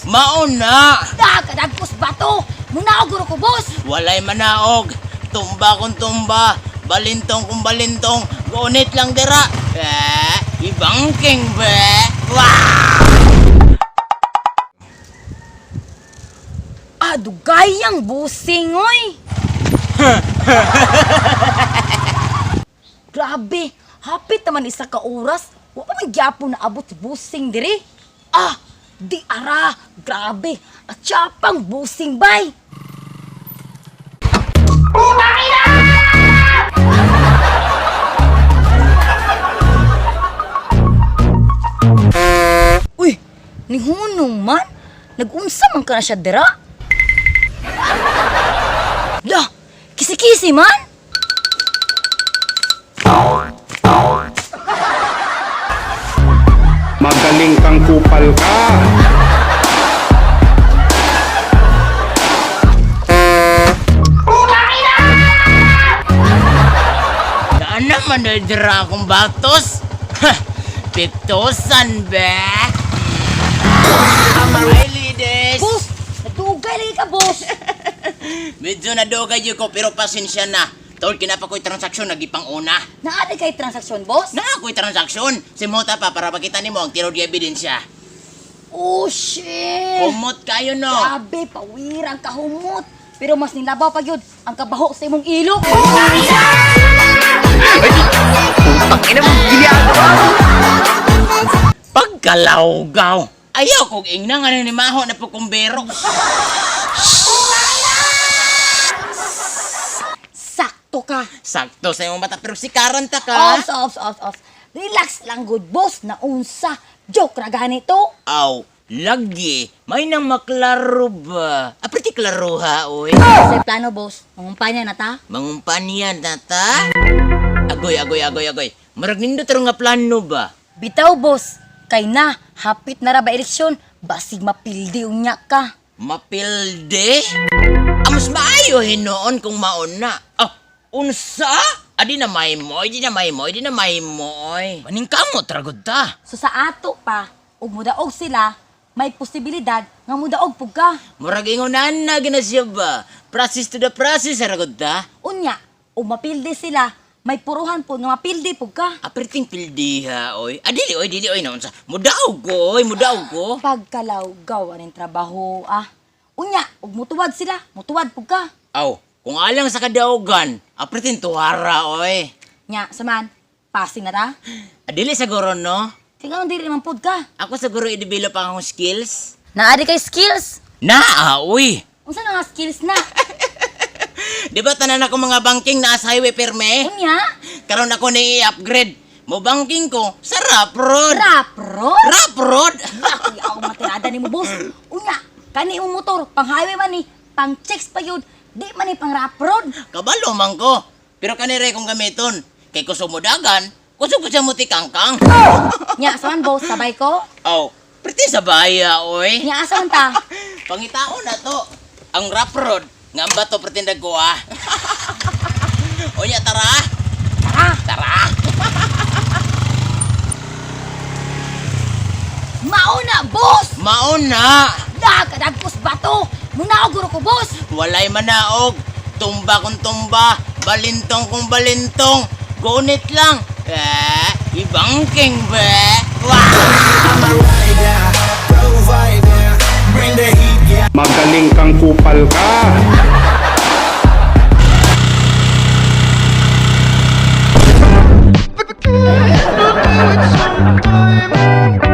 Mauna! Da, kadagkos bato! Munaog guro ko, boss! Walay manaog. Tumba kung tumba. Balintong kung balintong. Gunit lang dira. Eh, ibangking be. Wah! Ah, dugayang busing, oy! Grabe, hapit naman isa ka oras. Wa pa man gyapon na abot sa busing diri. Ah, di ara, grabe. At pang busing bay. Uy, nihunong man. Nagunsa man ka na siya dira. Lah, kisi-kisi man. Magaling kang kupal ka. Saan naman na dira akong batos? Ha! Pitosan be. Hi, ladies! Boss, nadugay lagi ka, boss. Medyo nadugay yun ko pero pasensya na. Tol, kinapa ko'y transaksyon, nagipang una. Naadi kay transaksyon, boss? Na ako'y transaksyon. Simota pa para makita nimo ang tiro di ebidensya. Oh, shit! Kumot kayo no. Grabe, pawir ang kahumot. Pero mas nilabaw pa yun, ang kabaho sa imong ilok. Pagkalawgaw. Ayaw kog ingna nga ni maho na pukumbero. Sakto ka. Sakto sa imong mata pero si karanta ka. Off, off, off, off. Relax lang, good boss. Naunsa. Joke ra ganito. Aw, lagi. May nang maklaro ba? Apriti klaro ha, oy. Sa plano, boss. Mangumpanya na ta. Mangumpanya na ta? Agoy, agoy, agoy, agoy. Murag nindot ro nga plano ba? Bitaw, boss. Kay na, hapit na ra ba eleksyon. Basig mapildi unya ka. Mapilde? Amos maayo hinoon kung mauna. Ah, unsa? Adi na may mo, di na may mo, di na may mo, oy. Maning kamo, tragod ta. So sa ato pa, ug mudaog sila, may posibilidad nga mudaog pug ka. Murag ingonan na gina siya ba? Process to the process, ragod ta. Unya, ug mapildi sila, may puruhan po nga mapildi pug ka. Aperting pildiha, oy. Ah, dili, oy, dili, oy, naon sa. Mudaog ko, oy, mudaog ko. Pagkalawgaw aning trabaho ah. Unya, ug mutuwad sila, mutuwad pug ka. Aw, kung alang sa kadaugan, aperting tuwara, oy. Nya, saman, passing na ta. Ah, dili siguro, no? Tingnan dili man pud ka. Ako siguro i-develop ang akong skills. Naadi kay skills. Naa, oy. Unsa na nga skills na? Di ba tanan ako mga banking na sa highway perme? Unya, Karon ako ni i-upgrade. Mo banking ko sa rap road. rap road. Rap road. Naku, ako matirada ni mo boss. Unya, kani imong motor, pang highway man ni, pang checks pa yun, di man ni pang rap road. Kabalo man ko. Pero kanire kong gamiton. Kay kusog mo dagan, kusog ko siya mo tikangkang. Nya, saman boss, sabay ko. Aw, pretty sa baya, oy. Nya, asa man ta? Pangitao na to. Ang rap road, nga ang bato pretindag ko ah. Onya, tara. Tara! Tara. Mauna, boss! Mauna. Da, kadagkos bato! Munaog guro ko, boss! Walay manaog. Tumba kung tumba. Balintong kung balintong. Gunit lang. Eh, ibangking be. Wah! Magaling kang kupal ka. Time.